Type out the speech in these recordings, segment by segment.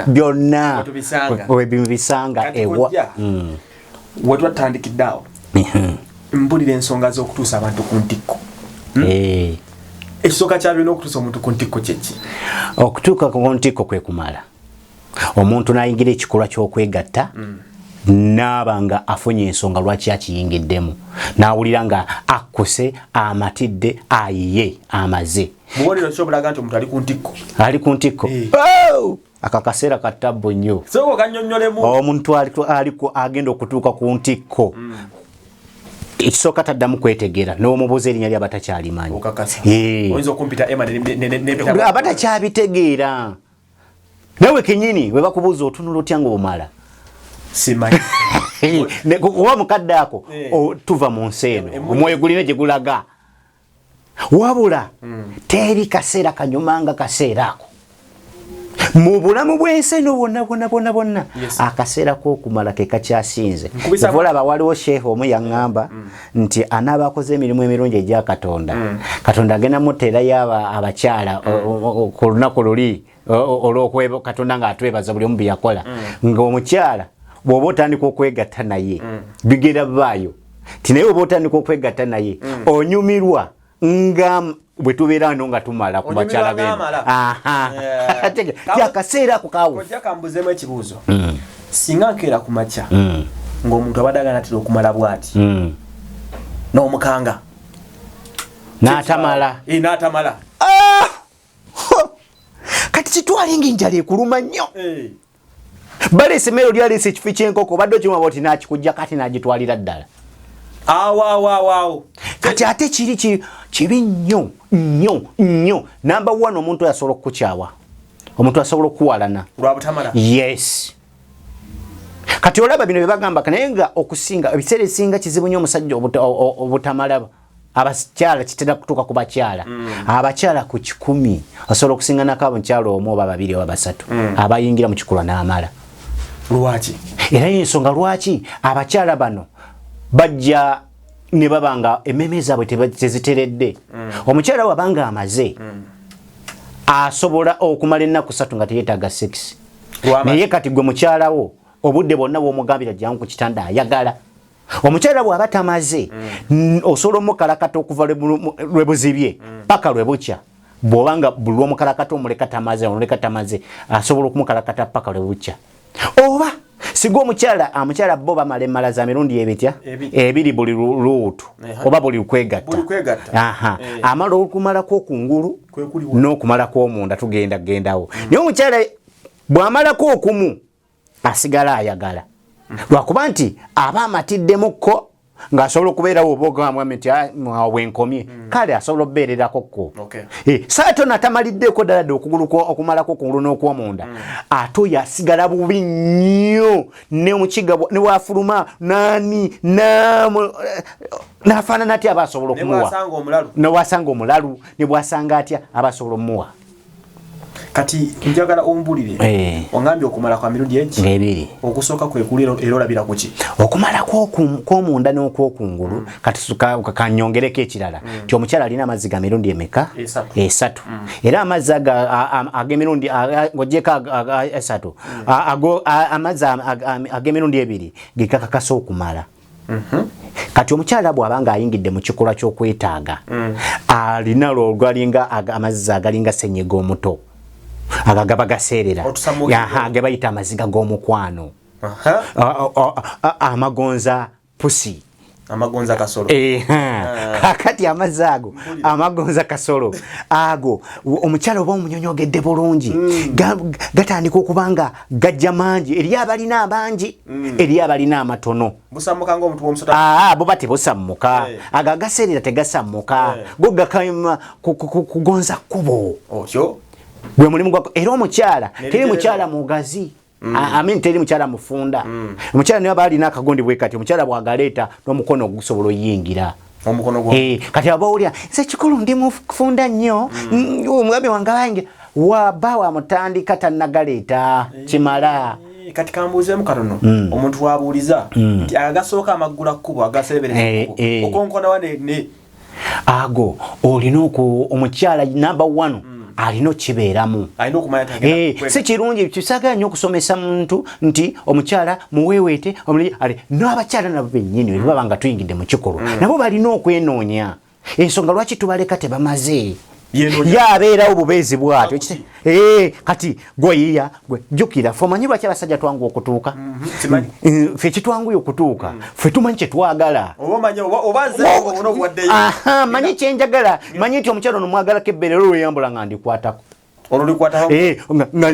Byonna webibisanga ewa. Wetwatandikidde awo, mpulira ensonga z'okutuusa abantu ku ntikko. Ekisooka kya byonna, okutuusa omuntu ku ntikko kyeki? Okutuuka ku ntikko kwe kumala omuntu n'ayingira ekikolwa ky'okwegatta, naaba nga afunye ensonga lwaki akiyingiddemu, n'awulira nga akkuse, amatidde, ayiye, amaze. Bubonero ki obulaga nti omuntu ali ku ntikko? Ali ku ntikko? Oh! Aka kaseera katabbu nnyo. Sooka okannyonnyolemu. Omuntu aliko agenda okutuuka ku ntikko, ekisooka taddamu kwetegeera, n'omubuuza erinnya lyaba takyalimanyi. Okakasa? Eh. Oyinza okumpita Emma aba takyabitegeera. Nawe kenyini bwe bakubuuza, otunula otya ng'omala? Simanyi. Kuba mukadde ako tuva mu nsi eno, omwoyo gulina gye gulaga, wabula teri kaseera kanyumanga kaseera ako mu bulamu bw'ensi eno bwonna bwonna bwonna bwonna. Akaseera k'okumala ke kakyasinze. Nkubisa- Ova olaba waliwo sheekha omu yaŋŋamba nti anaaba akoze emirimu emirungi egya Katonda, Katonda agenda muteerayo abakyala ku lunaku luli olw'okweba Katonda ng'atwebaza buli omu bye yakola, ng'omukyala bw'oba otandika okwegatta naye bigenda baayo ti, naye oba otandika okwegatta naye onyumirwa nga bwe tubeera no nga tumala ku bakyala Onyumirwa beno. ng'amala. Aha. Ti akaseera ako kawu. Kojja, kambuzeemu ekibuuzo. Singa nkeera ku makya ng'omuntu abadde aganatera okumala bw'ati n'omukanga n'atamala. N'atamala. Ah! Kati kitwale ngaenjala ekuluma nnyo. Baleese emmere, oli aleese ekifi ky'enkoko, obadde okimaba oti nakikujja, kati nagitwalira ddala. Awo awo awo awo. Kati ate kiri kibi nnyo nnyo nnyo. Number one, omuntu oyo asobola okukukyawa, omuntu asobola okukuwalana. Lwa butamala. Yes. Kati olaba bino byebagamba, naye nga okusinga ebiseera ebisinga kizibu nnyo omusajja obutamala. Abakyala kitera kutuuka ku bakyala. Abakyala ku 100 osobola okusinganako amukyala omu oba babiri oba basatu abayingira mu kikolwa n'amala. Lwaki? Era yensonga lwaki abakyala bano bajja ne baba nga emmeeme zaabwe teziteredde. Omukyala wabanga amaze, asobola okumala ennaku 3 nga teyetaaga sex. Naye kati gwe mukyalawo, obudde bwonna bwomugambira jangu ku kitanda, ayagala. Omukyala bw'aba tamaze, osobola omukalakata okuva lwe buzibye paka lwe bukya. Bw'obanga buli lwomukalakata omuleka tamaze, omuleka tamaze, asobola okumukalakata paka lwe bukya. Oba siga omukyala, amukyala bo bamala emmala za mirundi ebitya? Ebiri. Ebiri buli luutu oba buli kwegatta. Buli kwegatta. Aha. Amala okumalako okungulu Kwe kuliwa. N'okumalako omunda tugenda gendawo. Naye omukyala bw'amalako okumu asigala ayagala, lwakuba nti aba amatiddemukko ng'asobola okubeerawo, oba ogamba nti, "Ah, awo bwenkomye," kale asobola okubeererako ko. Saate ono atamaliddeko ddala dde okugulu okumalako okungulu n'okwomunda, ate oyo asigala bubi nnyo ne mukiga ne wafuluma nani n'afaanana atya, aba asobola Ne okumuwa. bw'asanga omulalu. Ne bwasanga omulalu, ne bwasanga atya, aba asobola omuwa. Kati njagala ombulire. Ongambye okumala kwa mirundi egi? Ebiri. Okusooka kwe kuli, era olabira kuki? Okumala kw'omunda n'okwokungulu. Kati kanyongereko ekirala nti omukyala alina amazzi ga mirundi emeka? Esatu. Esatu. Era amazzi ag'emirundi ng'ogyeko esatu, amazzi ag'emirundi ebiri gekakakasa okumala. Kati omukyala bw'aba nga ayingidde mu kikolwa ky'okwetaaga, alina lwolwalinga amazzi agalinga senyiga omuto, ago gaba gaseerera. Otusamuukirira. Aha, ge bayita amaziga g'omukwano. Amagonza pusi. Amagonza kasolo. Kakati amazzi ago amagonza kasolo ago, omukyala oba omunyonyogedde bulungi, gatandika okuba nga gajja mangi eri abalina abangi, eri abalina amatono. Busammuka ng'omutu w'omusota. Aa, buba tebusammuka. Ago agaseerera tegasammuka. Go gakayima kugonza kkubo. Otyo. Gwe mulimu gwako. Era omukyala teri Nerigereza. mukyala mugazi. I mean, teri mukyala mufunda. Omukyala niwe aba alina akagundi bwe kati, omukyala bw'agaleeta n'omukono gusobola oyingira. Omukono gwo. Kati aba owulira nze kikulu ndi mufunda nnyo. Omwami wange abange waba wamutandika tannagaleeta kimala. Kati kambuuzeemu katono. Omuntu wabuuliza nti agasooka amaggula kkubo, agaserebereza ekkubo, okonkonawa ne Ago olina omukyala number one. Alina okibeeramu. Si kirungi, kisaagala nnyo okusomesa muntu nti omukyala muweeweete, n'abakyala nabo bennyini bwe baba nga tuyingidde mu kikolwa, nabo balina okwenoonya. Ensonga lwaki tubaleka tebamaze, ye abeerawo bubeezi bwatyo. Kati gweyiya gwe jjukira, fe omanyi lwaki abasajja twangu okutuuka? Ffe kitwanguye okutuuka, ffe tumanyi kyetwagala. Manyi kyenjagala, manyi nti omukyala ono mwagalako ebbeere, era olweyambula nga ndikwatako,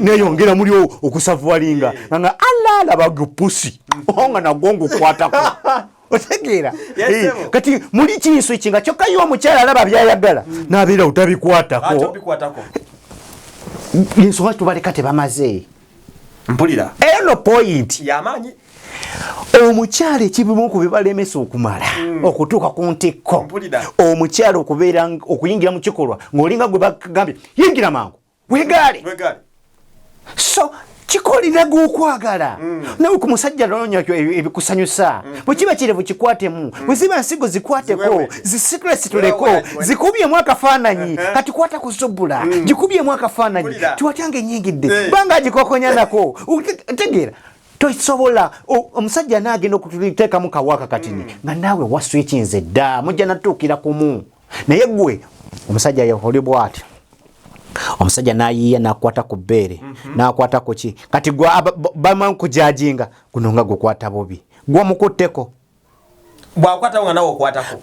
neyongera muli okusavuwalinga nga ala alaba gupusi nga nagwo ngukwatako, otegeera? Kati muli kinsu ki nga kyokka ye omukyala alaba byayagala, nabeera utabikwatako. Ensonga tubaleka tebamaze. Mpulira. Eno point yamaanyi. Omukyala ekibimu ku bibalemesa okumala, okutuuka ku ntikko, omukyala okubeera okuyingira mu kikolwa ng'olinga gwe bagambye yingira mangu wegaale. So kikoleraga okwagala, nawe ku musajja noonya ebikusanyusa. Bwe kiba kirevu kikwatemu, bwe ziba nsigo zikwateko, zisituresituleko, zikubyemu akafaananyi. Kati kwata ku zobula, gikubyemu akafaananyi, tiwatyange enyingidde banga agikokonya nako, tegeera? Tosobola, omusajja naagenda okuteekamu kawaka katini nga naawe waswikinze dda, mujja natuukira kumu. Naye gwe omusajja oli bwatyo, omusajja nayiiya nakwata ku bbeere, nakwata ku ki, kati gwe bama kujajinga guno nga gukwata bubi, gwomukutteko. Bwakwata nga nawe okwatako.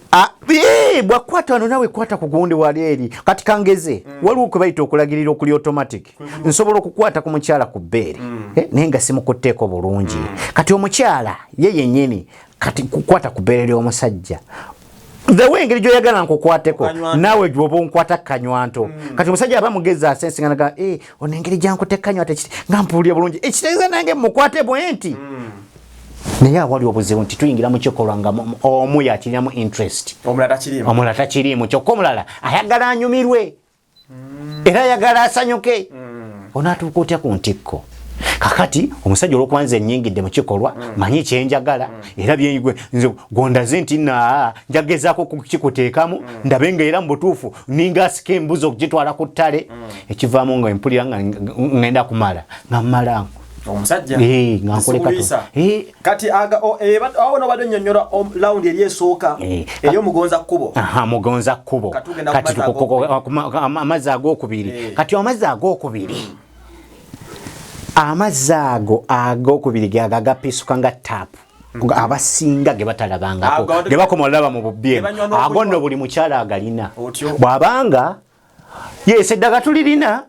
Bwakwata wano nawe kwata ku gundi wali eri. Kati kangeze, waliwo kwe bayita okulagirira okuli automatic. Nsobola okukwata ku mukyala ku bbeere, naye nga simukutteeko bulungi. Kati omukyala ye yennyini kati kukwata ku bbeere ly'omusajja, the way engeri gyoyagala nkukwateko, naawe gwoba onkwata kanywanto. Kati omusajja aba mugezi, asensinga, eh, ono engeri gyankute kanywanto nga mpuulira bulungi, ekitegeeza nange mukwate bwe nti. Naye awali obuzibu nti tuyingira mu kikolwa nga omu yakirinamu interest, omulala takiriimu. Kyokka omulala ayagala anyumirwe, era ayagala asanyuke. Onaatuuka otya ku ntikko? Kakati omusajja olwokuba nze nyingidde mu kikolwa, manyi kyenjagala, era nze gondaze nti naa njagezaako kukikuteekamu, ndabe nga era mu butuufu ninga asika embuzi okugitwala ku ttale. Ekivaamu nga empulira nga ngenda kumala nga mmala. Omusajja nga nkoleka. Kati awo nobadde onnyonnyola round eri esooka ey'omugonza kkubo. Mugonza kkubo. Kati amazzi ag'okubiri, kati amazzi ag'okubiri, amazzi ago ag'okubiri gaga gapisuka nga taapu, abasinga ge batalabangako, ge bakoma olaba mu bubbi eno. Ago nno buli mukyala agalina, bw'abanga yes eddagala tulirina,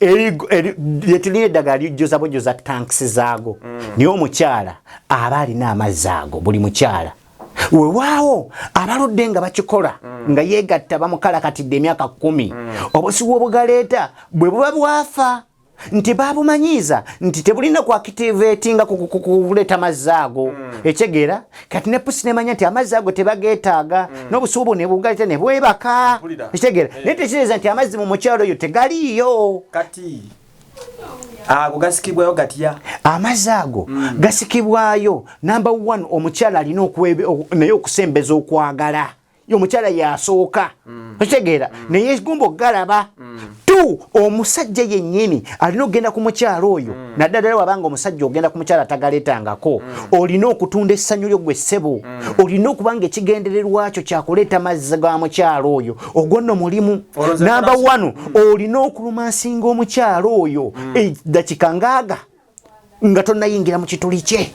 lyetulina eddagala lijjoza bujjoza tanks zaago. Naye omukyala aba alina amazzi ago, buli mukyala. Wewaawo abaludde nga bakikola, nga yeegatta bamukalakatidde emyaka 10, obusibu obugaleeta bwe buba bwafa nti babumanyiiza nti tebulina kuactivatinga kuleeta mazzi ago. Ekyegeera kati ne pusi nemanya nti amazzi ago tebageetaaga, n'obusuubu ne bugaleeta ne bwebaka. Ekitegeera? Naye tekitegeeza nti amazzi mu mukyalo oyo tegaliiyo. Kati ago gasikibwayo gatya? Amazzi ago gasikibwayo, number one, omukyala alina naye okusembeza okwagala. Omukyala yasooka, okitegeera? Naye gumba okugalaba tu omusajja yennyini alina okugenda ku mukyala oyo, naddala ddala wabanga omusajja ogenda ku mukyala tagaleetangako. Olina okutunda essanyu lyo gwe ssebo, olina okuba nga ekigendererwa kyo kyakuleeta mazzi ga mukyala oyo. Ogwo nno mulimu number one. Olina okulumansinga omukyala oyo eddakika ngaaga nga tonnayingira mu kituli kye.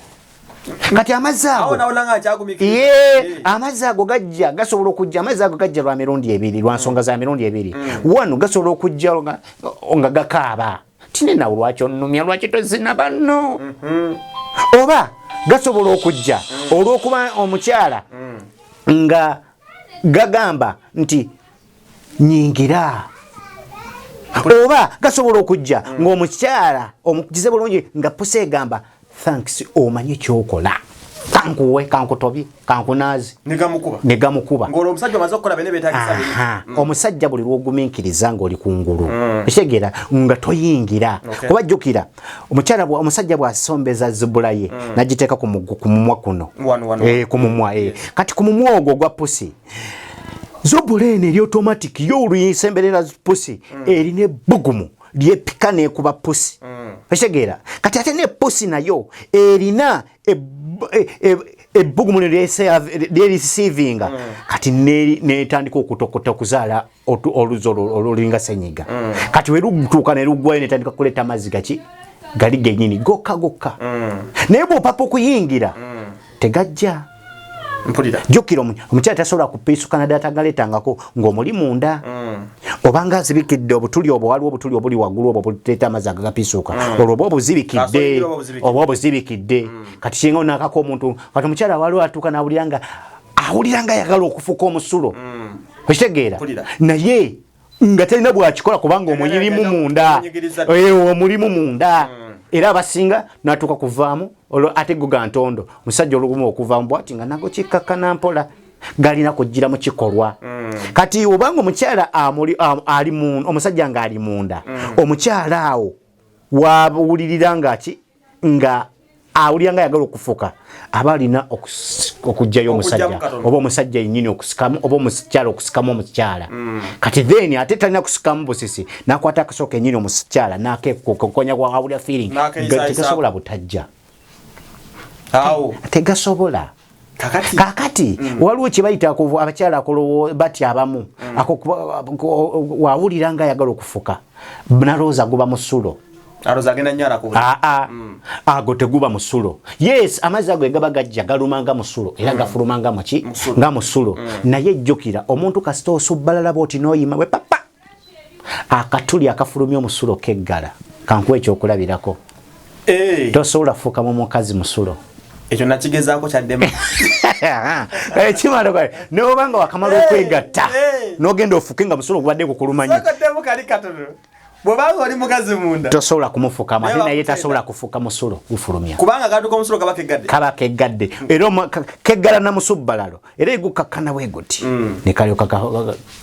Kati amazzi ago, ye amazzi ago gajja, gasobola okujja. Amazzi ago gajja lwa mirundi ebiri, lwa nsonga za mirundi ebiri. Wano gasobola okujja nga gakaaba tine nawe, lwaki onnumya, lwaki tozina banno? Oba gasobola okujja olw'okuba omukyala nga gagamba nti nyingira, oba gasobola okujja ng'omukyala omugize bulungi nga pusi egamba thanks, omanyi kyokola, kankuwe, kankutobye, kankunaazi. Negamukuba. Omusajja buli lwogumiikiriza ng'oli kungulu, ekitegeera nga toyingira, kuba jjukira omukyala, omusajja bw'asombeza zibula ye, nagiteeka ku mumwa kuno, ku mumwa. Kati ku mumwa ogwo ogwa pusi, Zobola eno eri automatic, yo oluyisemberera pussy erina ebbugumu lyepika nekuba pussy. Okitegeera? Kati ate ne pussy nayo erina ebbugumu lyerisiivinga, kati netandika okutokota okuzaala oluzzi olulinga senyiga. Kati welutuuka neluggwayo, netandika kuleeta amazzi gaki gali genyini gokka gokka. Naye bw'opapa okuyingira, tegajja. Jjukira, omukyala tasobola kupiisuka naddala tagaleetangako ng'omuli munda obanga azibikidde obutuli obwo. Waliwo obutuli obuli waggulu, obwo buleeta amazzi agagapiisuka, olwo oba obuzibikidde, oba obuzibikidde. Kati kiringa onakako omuntu. Kati omukyala waliwo atuuka n'awulira nga awulira nga ayagala okufuka omusulo, okitegeera? Naye nga talina bwakikola kubanga omuyirimu munda, omulimu munda. Era abasinga natuuka kuvaamu olwo ate go gantondo omusajja olugumu okuvaamu bwati nga nago kikakkana mpola, galina kujjira mu kikolwa. Kati obanga omukyala ali omusajja ng'ali munda, omukyala awo wawulirira ngaki nga awulira nga ayagala okufuka, aba alina okugjayo omusajja, oba omusajja yennyini okusikamu, oba omukyala okusikamu omukyala. Kati then ate talina kusikamu busisi, nakwata akasooka ennyini omukyala nakekonya, awulira feeling tegasobola butajja, tegasobola. Kakati waliwo kyebayita abakyala batya abamu, wawulira nga ayagala okufuka nalowooza guba musulo. Ago teguba musulo. Yes, amazzi ago egaba gajja galuma nga musulo era gafuluma nga muki, nga musulo. Naye jjukira, omuntu kasita osubbalala bwoti n'oyima we papa, akatuli akafulumya omusulo keggala. Kankuwa ekyokulabirako, tosobola fuuka mu mukazi musulo. Ekyo nakigezaako, kyaddema. Ekimala nobanga wakamala okwegatta n'ogenda ofuke nga musulo gubadde gukuluma nnyo. Bwobanga oli mukazi munda, tosobola kumufukamu, ate naye tasobola kufuka musulo gufulumya. Kubanga katuka omusulo kaba kegadde. Kaba kegadde, era keggala namusubbalalo, era egukakkana bwe guti nekalyoka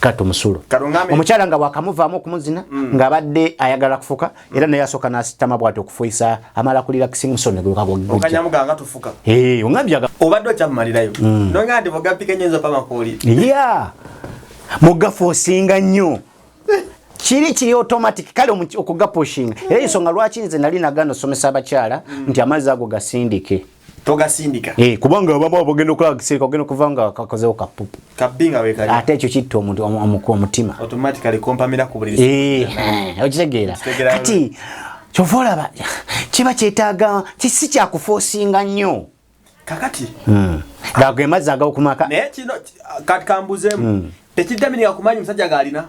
kata omusulo. Omukyala nga bwakamuvaamu okumuzina, ng'abadde ayagala kufuka, era naye asooka n'asitama bwati okufuisa, amala kulirakisinga, omusulo neguluka. Ogambye obadde okyamumalirayo nonga nti bogapika enyinza opamakuuli. Ya, mugafu osinga nnyo kiri automatic. Kale okugapushinga, era ensonga lwaki nze nali nagana osomesa abakyala nti amazzi ago gasindike. Togasindika. Eh, kubanga abamu abagenda okulaba gisirika, ogenda okuva nga kakozewo kapupu. Kabbi nga wekali. Ate ekyo kitta omuntu omutima. Automatically kompamira ku buliri. Eh, okitegeera? Nkitegeera. Kati kyova olaba kiba kyetaaga si kyakuforcinga nnyo. Kakati Gago amazzi ag'okumaka. Naye kino kati kambuzeemu, tekidamiringa kumanyi musajja g'alina?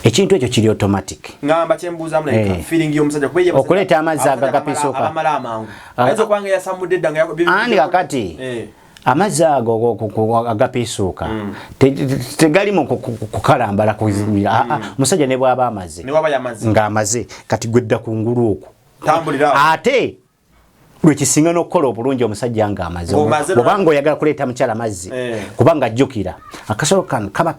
Ekintu ekyo kiri automatic. Ngamba kyembuuzamu, like feeling y'omusajja, kuba ye Okuleeta amazzi abasajja ago agapisuka. Abamala amangu ayinza okuba nga yasamudde edda nga Ani kakati amazzi ago agapisuuka tegali mu kukalambala kuzimira. Ah, ah, omusajja ne bw'aba amaze ne waba yamaze ng'amaze, kati gwedda ku ngulu okwo. Tambulira awo. Ate lwekisinga n'okukola obulungi omusajja ng'amaze. Ng'omaze. Bw'obanga oyagala kuleeta mukyala mazzi, kubanga jjukira akasolo kano kaba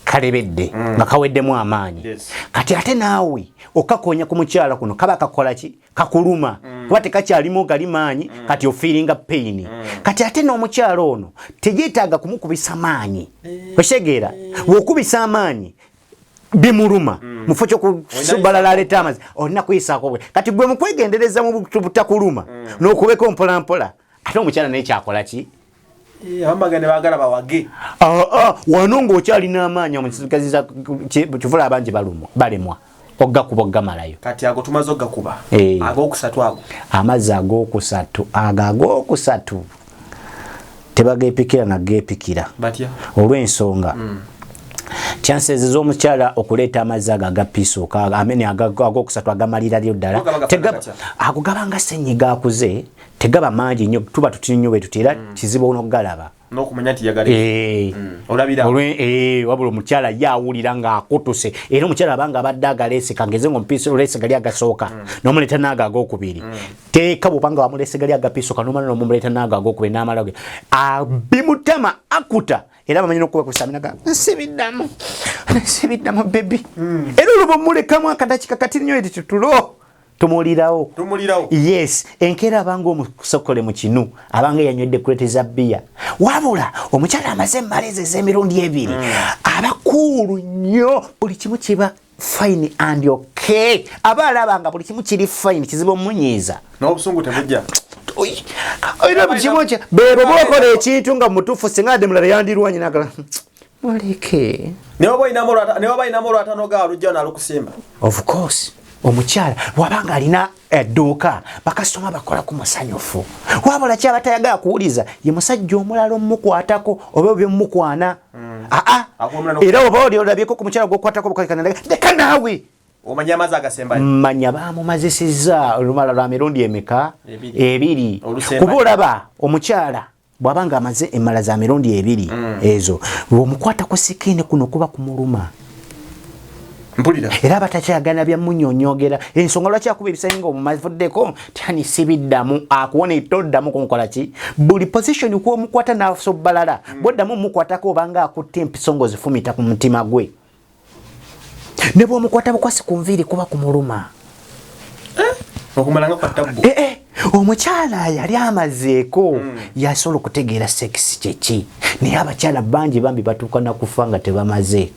kalebedde nga kaweddemu amaanyi. Kati ate naawe okakonya ku mukyala kuno kaba kakola ki, kakuluma, kuba tekakyalimu gali maanyi. Kati ofeelinga pain. Kati ate n'omukyala ono teyeetaaga kumukubisa maanyi, okitegeera? Bw'okubisa amaanyi bimuluma, mufo kyokusubalala aleeta amazzi olina kuyisaako bwe. Kati gwe mukwegendereza mu butakuluma n'okubeka mpola mpola, ate omukyala naye kyakola ki? Eh, abamu bagenda baagala bawage. Ah, ah, wano ng'okyalina amaanyi omusigaziza kivula, abangi balumwa, balemwa ogakuba ogamalayo. Kati ago tumaze ogakuba. Agookusatu ago? Amazzi agookusatu, ago agookusatu tebagepikira nagepikira. Batya? Olw'ensonga chances z'omukyala okuleeta amazzi ago agapisuuka amene agookusatu agamalira lyo ddala. Go gaba gafaanana gatya? Ago gaba nga senyiga akuze, tegaba mangi nnyo, tuba tutini nnyo bwe tuti, era kizibu n'okugalaba. N'okumanya nti yagala. Olabira. Wabula omukyala ye awulira ng'akutuse, era omukyala abanga abadde agaleese, kangeze nga omupiisa oleese gali agasooka n'omuleeta n'ago agokubiri, teeka bwobanga wamuleese gali agapisuka n'omala n'omuleeta n'ago agokubiri n'amala bimutama akuta, era bamanyi n'okuba kusaminaga nsibiddamu, nsibiddamu baby. Era olwo bwomulekamu akadakika kati nnyo eti tutulo tumuwulirawo. Tumulirawo. Yes, enkeera abanga omusokole mu kinu, abanga yanywedde crate za bbiya. Wabula omukyala amaze emmala ezo ez'emirundi ebiri, abakuulu nnyo, buli kimu kiba fine and okay, aba alaba nga buli kimu kiri fine, kizibu omunyiiza. N'obusungu tebujja. Era buli kimu bebo bokola ekintu nga mutuufu, singa adde mulala yandirwanye nagala muleke. Naye oba olinamu olwatanoga olujja nalukusimba. Of course, omukyala wabanga alina edduuka, bakasitoma bakola ku musanyufu, wabula kyaba tayagala kuwuliza ye musajja omulala omukwatako oba obyomukwana. Aa, era oba oli olabyeko ku mukyala gwokwatako, leka naawe. Omanya amazzi agasembayo. Manya bamumazisizza olumala lwa mirundi emeka? Ebiri. Kuba olaba omukyala bw'aba nga amaze emmala za mirundi ebiri ezo, bw'omukwata ku skin kuno kuba kumuluma. Mpulira. Era abatakyagana byamunyonyogera ensonga lwaki akuba ebisanyi nga omumavuddeko tyani sibiddamu, akuwona toddamu kunkola ki, buli position kwomukwata nasobalala. Bwoddamu omukwatako obanga akutta empiso ng'ozifumita ku mutima gwe, ne bwomukwata bukwasi ku nviiri kuba kumuluma. Okumala nga kwatabbu. Eh, eh, omukyala yali amazeeko yasobola okutegeera sex kyeki, naye abakyala bangi bambi batuuka nakufa nga tebamaze.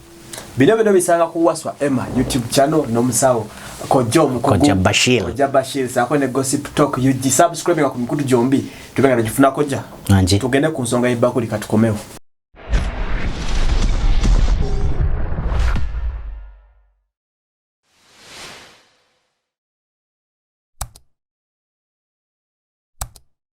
Bino bisanga ku Waswa Emma YouTube channel n'omusawo Kojja omukugu. Kojja Bashir. Kojja Bashir saako ne Gossip Talk UG. Subscribe ku mikutu gyombi, tubenga tugifuna. Kojja. Anji. Tugende ku nsonga y'ebbakuli, katukomewo.